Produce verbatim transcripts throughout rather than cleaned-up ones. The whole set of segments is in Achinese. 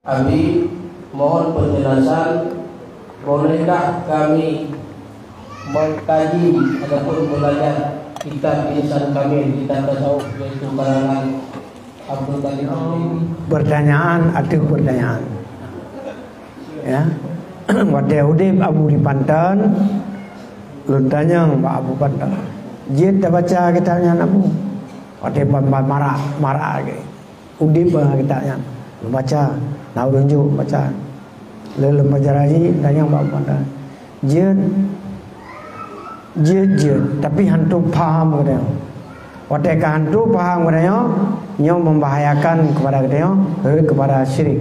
Abi, mohon penjelasan, bolehkah kami mengkaji ataupun belajar kitab Insan Kamil, kitab tasawuf, yaitu karangan Abdul Qadir Jaili? Pertanyaan ateueh pertanyaan. Ya. Watèe udép Abu di Panton, lôn tanyong bak Abu Panton, "Jeuet tabaca kitab nyan, Abu?" Watèe ban-ban marak, marak lagèe. Udép bak kitab nyan. Lôn baca, na ulôn jok baca. Lé lôn baca rayeuk, tanyong bak Abu Panton, "Jeuet, jeuet, jeuet, tapi hantom paham," katanyong. Watèe ka hantom paham katanyong, nyoe membahayakan kepada katanyong, eh, kepada syirik.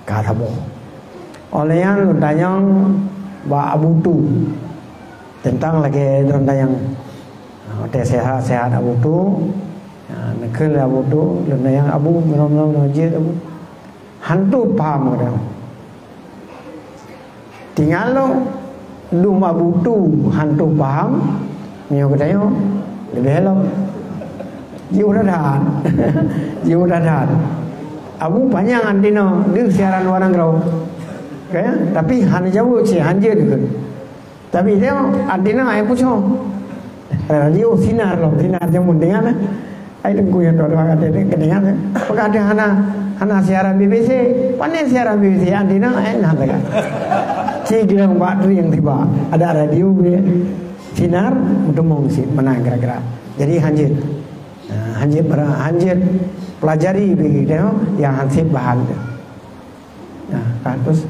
Ka saboh. Óh lheueh nyan lôn tanyong bak Abu Tu teuntang lagèe lôn tanyong. Ha, watèe seuhat-seuhat Abu Tu, ha, neukheun lé Abu Tu, lôn tanyong, "Abu, meunyoe-meunyoe jeuet, Abu?" Hantom paham katanyong. Tinggai lom, dum Abu Tu hantom paham, nyoe katanyong leubeh lom. Jiôh that-that. Jiôh that-that. Abu panyang anti nyoe, deuh siaran luwa nanggroe. Kan? Tapi hana jaweueb cit, hanjeuet deuh. Tapi nyoe anti nyoe ai pucong. Radio sinar lom, sinar jameun deungon, eh. Ai teungku nyang dua-dua kata deuh keudeungan, eh. Apakah ada hana, hana siaran B B C? Pane siaran B B C anti nyoe, eh, nah, teuka. Ci gleueng bak trieng tiba. Ada radio, sinar, meuteumong cit, meunan kira-kira. Jadi hanjeuet. Nah, hanjeuet bara-, hanjeuet pelajari bagi dia nyang hansip bahan tu. Nah, ka terus.